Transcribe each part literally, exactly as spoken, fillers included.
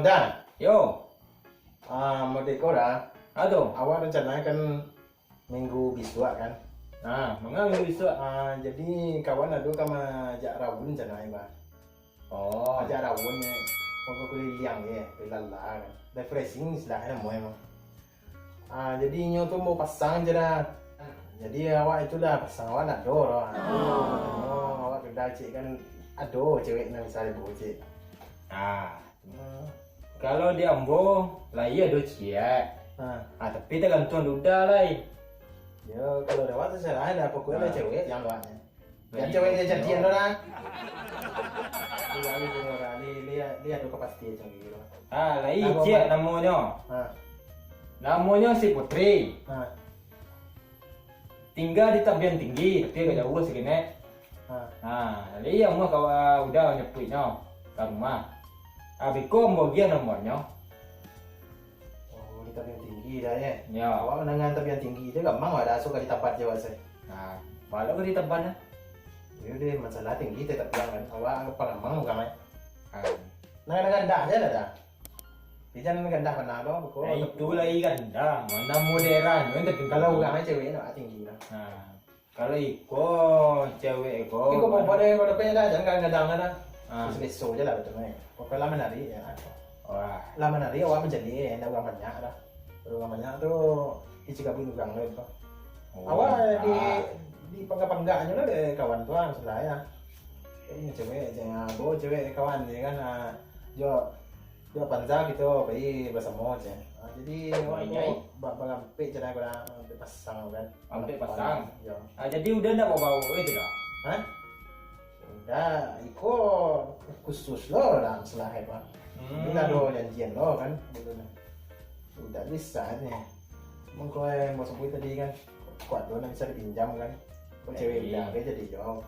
Dan, Yo, ah, modeko dah. Ado. Awak rencana kan minggu bisuak kan. Ah, manga minggu bisuak? Ah, jadi kawan ado ka majak raun rencana, bah. Oh. Majak raun ni, pokok kuliliang ye, pelala kan. Refreshing istilahnyo namo emang. Ah, jadi inyo tu mau pasang je dah. Jadi awak itu dah pasang awak nak do lah. Oh, awak tu dah cek kan ado cewek nan bisa ibu cek. Ah. Hmm. Kalau di ambo, lah iyo do ciek. Ha. Ah, tapi tagantuang duda lai. Yo, kalau di awak tu salah dah, pokoknya Ah. cewek yang awaknya. Yang Baik. cewek dia jadian tu lah. Dia, dia, dia, dia, dia ada kepastian macam gitu. Ah, lai Nama ciek apa? namonyo. Ha. Namonyo si Putri. Ha. Tingga di Tabian Tinggi, tapi agak jauah saketek. Ha. Ha, lai amuah kawa uda nyapuiknyo ka rumah. Ah, beko ambo agiah nomornyo. Oh, di Tabian Tinggi dah, ye? Yo. Awak manangah Tabian Tinggi tu gampang, awak dah asuh ka di Taban je, awak se. Nah, balok ka di Taban lah. Yo deh, masalah tinggi tetap bilang kan. Awak pangamang bukan, eh? Ah. Nah, gandah je lah dah. Di jalan gandah mana lo, beko. Ya, itu lai gandah. Mana modern, kan, tapi Kalau urang cewek nak tinggi lah. Nah. Kalau iko, cewek iko, Iko perempuan dari pada payah dah, jangan kadang-kadang lah. Ah. Biasa-biasa je lah betul kan. Pokoknya lah menarik ya. Wah. Lah menarik awak menjadi, eh, ndak urang banyak lah. Kalau urang banyak tu, isi kabin urang lah itu. Oh, Awak di, ah. di pangga-panggaknyo lah dek kawan tu lah, masalah ya. Ini cewek, jangan bawa cewek kawan je kan, ah, jo Yo, panza kito pai basamo je. Ah, jadi, awak Banyak, ko eh? ba-, barampek je lah, barampek pasang kan. Ampek pasang? Yo. Ah, jadi uda ndak bawa-bawa itu dah? Hah? Uda, iko khusus lo lah, masalah apa. Hmm. Ini lah do janjian lo kan, gitu nah. Uda bisa ni. Emang kau yang mau sebut tadi kan, kuat lo nak bisa dipinjam kan. Kau cewek Eh. uda, be jadi jawab.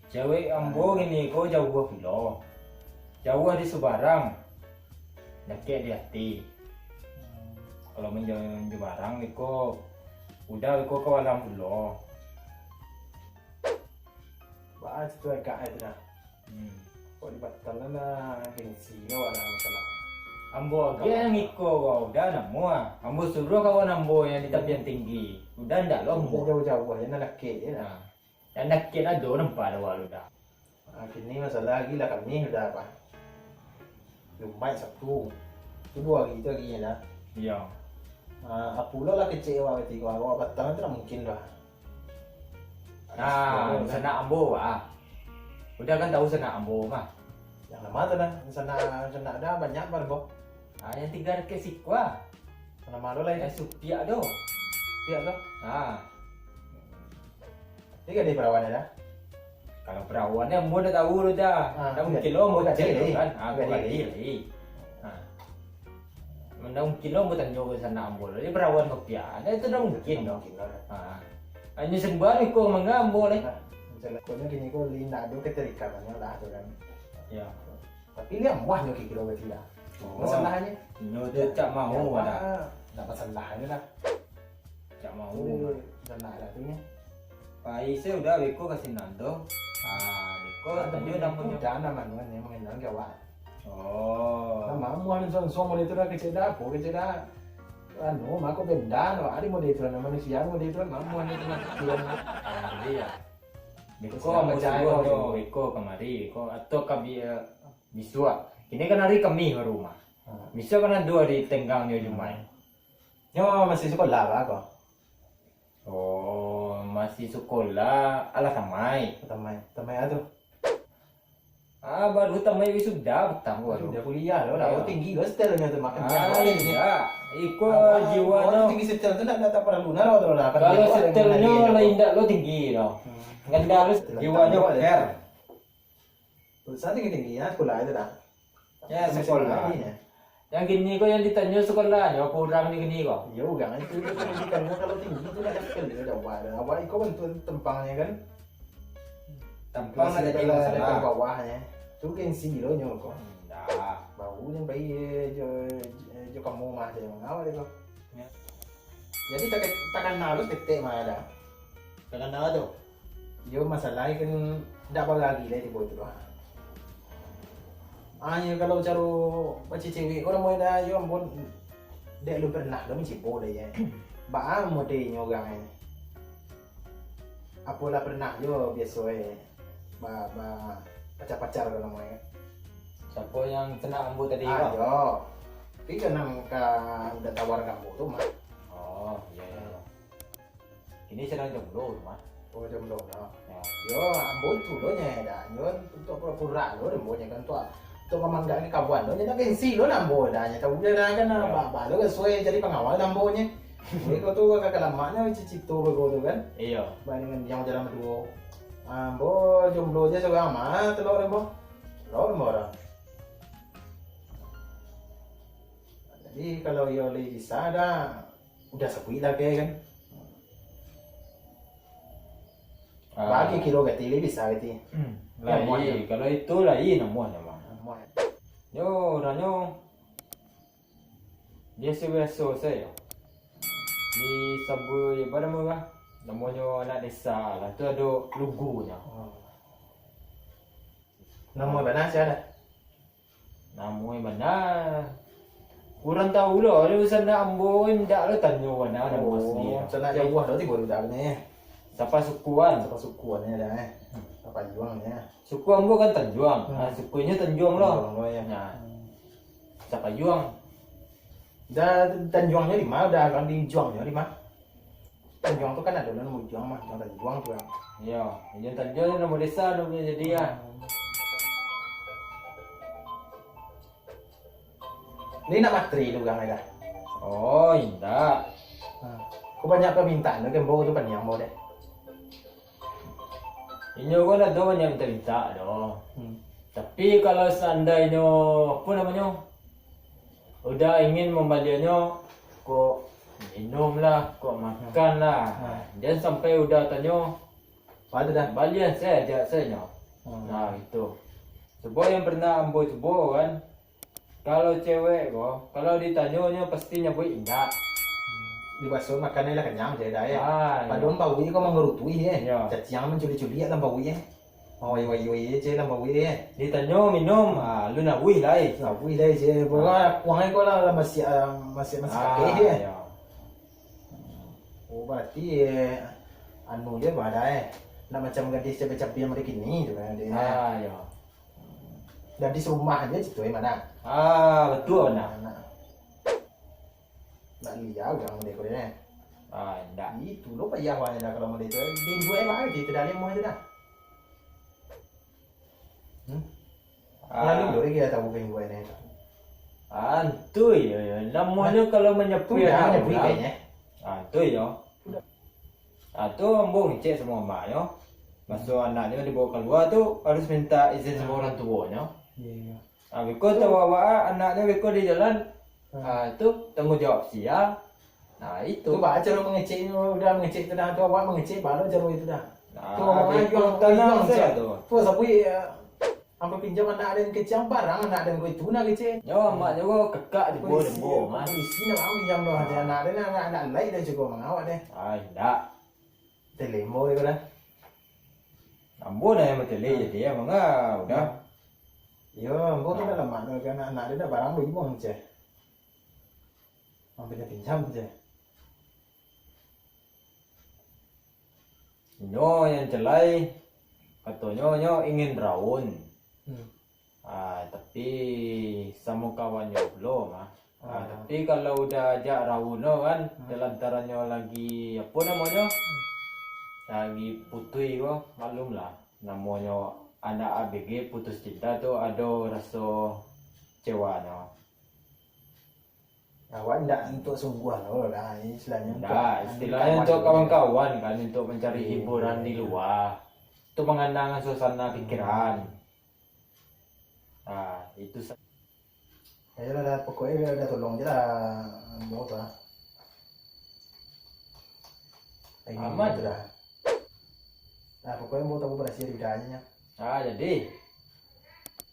Cewek ambo kini ko jauah pulo. Jauah di subarang, dakek di ati. Kalau manjauah di subarang iko, uda iko ka walang pulo. Baa situ agak itu nah. Hmm. Kok di Batam lah gengsi lo lah masalah. Ambo agiah yang iko ko, uda namo ah. Ambo suruah kawan ambo yang di Tabian Tinggi. Uda ndak lo ambo. Jauah-jauah je, nak dakek je lah. Nah. Yang dakek ado nampak dek awak tu dah. Ah, kini masalah lagi lah kami udah apa? Jumaik Sabtu. Tu duo hari tu lagi lah. Iya. Ah, apo lo lah kecek awak kecek awak, awak batang tu lah mungkin dah. Nah, Sepuluh, sanak ambo ah. Udah kan tahu sanak ambo mah. Yang lama tu dah, sanak, sanak dah banyak bar bo. Ah, yang tiga dakek siko ah. Nama lo lah Yang itu? Supiak tu. Supiak tu. Ah. Ini gadih perawan dah? Kalau perawan ni ambo ndak tahu tu dah. Ah, Ndak mungkin lo ambo gadih cek tu lagi. kan. Ah, Gadih gadih lagi. lagi. Ah. Ndak mungkin lo ambo tanyo ka sanak ambo. Jadi perawan kopi ah. Ndak, itu ndak mungkin Ndak lo. mungkin lo dah. Ah. Hanyo sembah iko mangga ambo leh. Nah, macam lah. Pokoknya kini ko li ndak ado keterikatan lah tu kan. Ya. Tapi li amuah nyo kiro berarti lah. Oh. Masalahnya. Nyo tu Ya, tak mau ya, dah. ah, Ndak masalah je lah. Tak mau. Itu dah nak lah tu nya. Pai se udah beko ka sinan tu. Ah, beko Ada tanyo punya namonyo. Udah nama nuan yang mengenal ke awak. Oh. Nama amuah ni song-song model tu dah kecil dah, apa kecil dah. Anu, mako benda no, ada model tu nama manusia model tu nama amuah ni tu nah. Kira. Ah, jadi ya. Beko Siapa ambo cahaya suruah kau nyo, ni? Beko kamari, beko atau kabi, eh, bisuak. Kini kan hari Kamih baru mah. Hmm. Bisuak kan ado hari tenggang nyo Hmm. Jumaik. Nyo masih sekolah apa kau? Oh, masih sekolah, alah tamai. Tamai, tamai apa tu? Ah, baru tamai wisuda, petang baru. Sudah kuliah lo, lah. Iya. Oh, tinggi lo setelnya tu, makan Ah, jalan ni. iya. Iko Abang, jiwa orang no. tinggi setel tu nak, nak tak pernah lunar lo tu lah. Kalau Kalau setelnya lain dah lo tinggi lo. Hmm. Ganda lo Setel jiwa no tak ada. fair. Pulsa tinggi-tinggi, ya, sekolah itu dah. Ya, Masih sekolah. lagi, ya. Yang kini ko yang ditanyo sekolah, ya, apa urang ni kini ko? Ya, urang itu, itu pendidikannya kalau tinggi itu dah sekali, dah jauh dah. Awak iko bentuk tempangnya kan? Tempang Masih ada level, masalah. level bawahnya. Tu gengsi lo nyo ko. Ndak. Bau yang baik jo, jo kamu mah je mengawal ko. Ya. Jadi tak, takana lo ketek mah ada. Takana tu. Yo masalah kan ndak bagi lagi lah tibo tu lah. Ah, iyo, kalau caro bacewek ko namo e dah, iyo, ambo dek alun pernah lo mancibo dah, yo. Baa modenyo urang e? Apolah pernah jo biaso e ba, ba, pacar-pacar ko namo e. Siapo yang sanak ambo tadi, ah, Bang? Iyo. Tapi kan nan ka udah tawar ka ambo tu mah. Oh, iyo, iyo. Kini sadang jomblo tu mah. Oh, jomblo lah. Yo. Yo, ambo tu lo nyo dah. Yo, untuak pura-pura lo ambo nyo kan, untuak, untuak mamanggak kawan lo nyo, dah gengsi lo lah ambo dah. Nyo tahu dah kan, yo, ba, ba lo kan suai jadi pangawal lah ambo nyo. Jadi kau tu kakak lamak nyo cicito bago tu kan. Iyo. Ba dengan yang jalan baduo. Ambo jomblo je surang mah, telok ambo. Telok ambo dah. Jadi kalau yo lai bisa dah, udah sabuik lah ke kan. Ah. Bagi kilo gati lai bisa gati. Hmm. Lai, kalau itu lai namuah, namuah. Namuah. Yo, udahnyo biaso-biaso sajo. Di Sabuik, apa namo lah? Namonyo anak desa lah. Tu ado lugunyo. Oh. Namo bana sia dah? Namo e bana, kurang tahu lo, ado sanak ambo, indak lo tanyo bana namo asli. Oh, sanak jauah lo tibo budak ni. Sapasukuan. Sapasukuan nyo dah, eh. Hmm. Sapayuang nyo. Suku ambo kan Tanjuang. Hmm. Ah, sukunyo Tanjuang lo. Tanjuang lo, yo. Nah. Hmm. Sapayuang. Dah, Tanjuangnyo di ma? Dah, kan di Juangnyo di ma? Tanjuang tu kan ado nan Mujuang mah, Tanjuang tu kan. Iyo, Tanjuang tu namo desa tu buliah jadi ah. Ni nak matri tu urang dah. Oh, indak. Ha. Kok banyak permintaan tu, kan bau tu paniang bau deh. Inyo ko dah tu banyak minta-minta doh. Hmm. Tapi kalau seandainyo, apo namonyo, udah ingin mambaliannyo, kok minum lah, kok makan lah. Hmm. Jan sampai udah tanyo, "Balian sajo," jan sajo. Hmm. Nah, itu. Sebab yang pernah ambo cubo kan, kalau cewek ko, kalau ditanyo, nyo pasti nyabuik indak. Dibaso makan lah kanyang je dah, eh. Ah, iyo. Padahal bauik ko mangarutui, eh. Iyo. Caciang manculi-culi dalam bauik, eh. Oi, oi, oi, je dalam bauik, eh. Ditanyo minum, ah, lu nabuih lai. Nabuih lai je. Ah. Pokoknya kuang ko lah, lah masih, ah, masih, masih ah, pakai je. Iyo. Oh, berarti, eh, anu je bah dah, eh. Nak macam gadis cabe-cabe yang macam kini tu kan, dia. Ah, iyo. Gadis rumah aja situ, eh, mana? Ah, betul, nah. Nah. Nak liau jangan model kau ni, eh. Ah, indak. Itu lo payah wanya dah kalau model tu, eh. Dia dua, eh, bah, dia tu dah lima tu dah. Hmm? Ah. Lalu lo dia dah tahu pengen buat ni. Ah, tu yo, yo. Namonyo kalau menyepui anak urang. Udah menyepui kayaknya. Ah, tu yo. Ah, tu ambo ngecek samo amaknyo. Maso anaknyo dibawa kalua tu, harus minta izin samo urang tuonyo. Iyo, iyo. Ah, beko tawawak anaknyo beko di jalan, ah, tu tangguang jawab sia. Nah, itu. Tu baa caro mangeceknyo, udah mangecek tu dah, tu awak mangecek, baa caro itu dah. Nah, tu awak beko ayuang, tanang ayuang sajo tu. Tu sabuik, eh, Ambo pinjam anak den kecek, barang anak den ko itu nah kecek. Nyo, amaknyo ko kakak di bawah den, bawah, mah. Polisi nak pinjam doh, anak den, anak, anak lai den cubo mangawak deh. Ah, indak. Telembo deh ko dah. Ambo dah yang batele jadi, ya, manga, udah. Yo, ambo tu dah lama tu, anak, anak den dah barang bagibuang, ceh. Ambo dah pinjam, ceh. Nyo yang celai, katonyo nyo ingin raun. Hmm. Ah, tapi samo kawannyo pulo mah. Ah, ah, tapi kalau udah ajak raun no kan, hmm, dalam tarannyo lagi, apo namonyo? Hmm. Lagi putui ko, maklum lah. Namonyo anak A B G putus cinta tu ado raso kecewanyo. Awak ndak untuak sungguah lo lah, istilahnyo untuak, ndak, istilahnyo untuak kawan-kawan kan, untuak mancari hiburan di lua, untuak manganangkan suasana pikiran. Nah, itu sa- Ayolah, dah, pokoknyo dah, dah tolong je lah, ambo tu lah. Aman tu dah. Nah, pokoknyo ambo tahu barasiah di bidang nyo. Ah, jadi.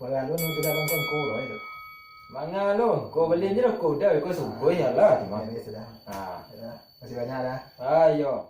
Mangalu nu tu dah bangkon ko lo itu. Mangalu, ko balian je lah, ko udah, ko sungkuih ya lah, cuma. Jadi sudah. Ah. Ya, masih banyak dah. Ayo.